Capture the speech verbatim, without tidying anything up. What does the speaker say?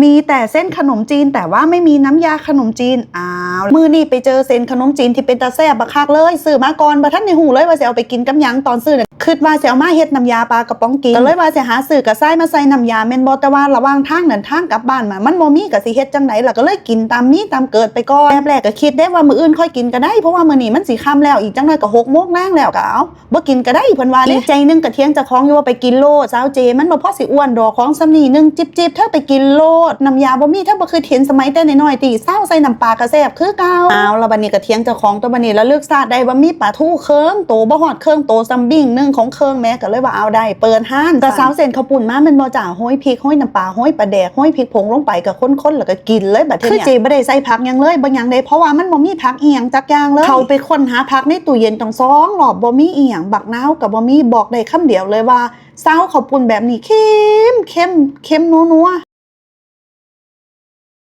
มีแต่เส้นขนมจีน แต่ว่าไม่มีน้ำยาขนมจีน อ้าว มื้อนี้ไปเจอเส้นขนมจีนที่เป็นตาแซ่บบักคักเลย ซื้อมาก่อน บ่ทันได้ฮู้เลยว่าสิเอาไปกินกับหยัง ตอนซื้อน่ะ คิดว่าสิเอามาเฮ็ดน้ำยาปลากระป๋องกิน ก็เลยว่าสิหาซื้อกระชายมาใส่น้ำยาแม่นบ่ แต่ว่าระหว่างทางนั้น ทางกลับบ้านมา มันบ่มี ก็สิเฮ็ดจั่งใดล่ะ ก็เลยกินตามมีตามเกิดไปก่อน แบบแรกก็คิดเด้ว่ามื้ออื่นค่อยกินก็ได้ เพราะว่ามื้อนี้มันสิค่ำแล้ว อีกจักหน่อยก็หกโมงแลงแล้ว ก็เอา บ่กินก็ได้เพิ่นว่าเด้ อีกใจหนึ่งก็เถียงเจ้าของอยู่ว่าไปกินโลด สาวเจ มันบ่พอสิอ้วนดอก ของส่ำนี้หนึ่งจิบๆ เธอไปกินโลด น้ำยาบ่มี เธอบ่คิดเห็นสมัยแต่น้อยๆ ติ ซาวใส่น้ำปลาก็แซ่บคือเก่า อ้าว แล้วบัดนี้ก็เถียงเจ้าของตัวบัดนี้ แล้วเลือกซาดได้ว่ามีปลาทูเคิ่งโต บ่ฮอดเคิ่งโต ส่ำบิ่งหนึ่งของเคิ่งแหม ก็เลยว่าเอาได้ เปิดร้าน ก็ซาวเส้นข้าวปุ้นมาแม่นบ่จ้า โฮยพริก โฮยน้ำปลา โฮยปลาแดก โฮยพริกผงลงไป ก็คนๆ แล้วก็กินเลยบัดทีเนี้ย คือเจบ่ได้ใส่ผักหยังเลย บ่หยังเด้ เพราะว่ามันบ่มีผักอีหยังจักอย่างเลย เข้าไปค้นหาผักในตู้เย็นตั้งสองรอบ บ่มีอีหยัง บักนาวก็บ่มี บอกได้คำเดียวเลยว่า ซาวข้าวปุ้นแบบนี้เค็มๆ เค็มนัวๆ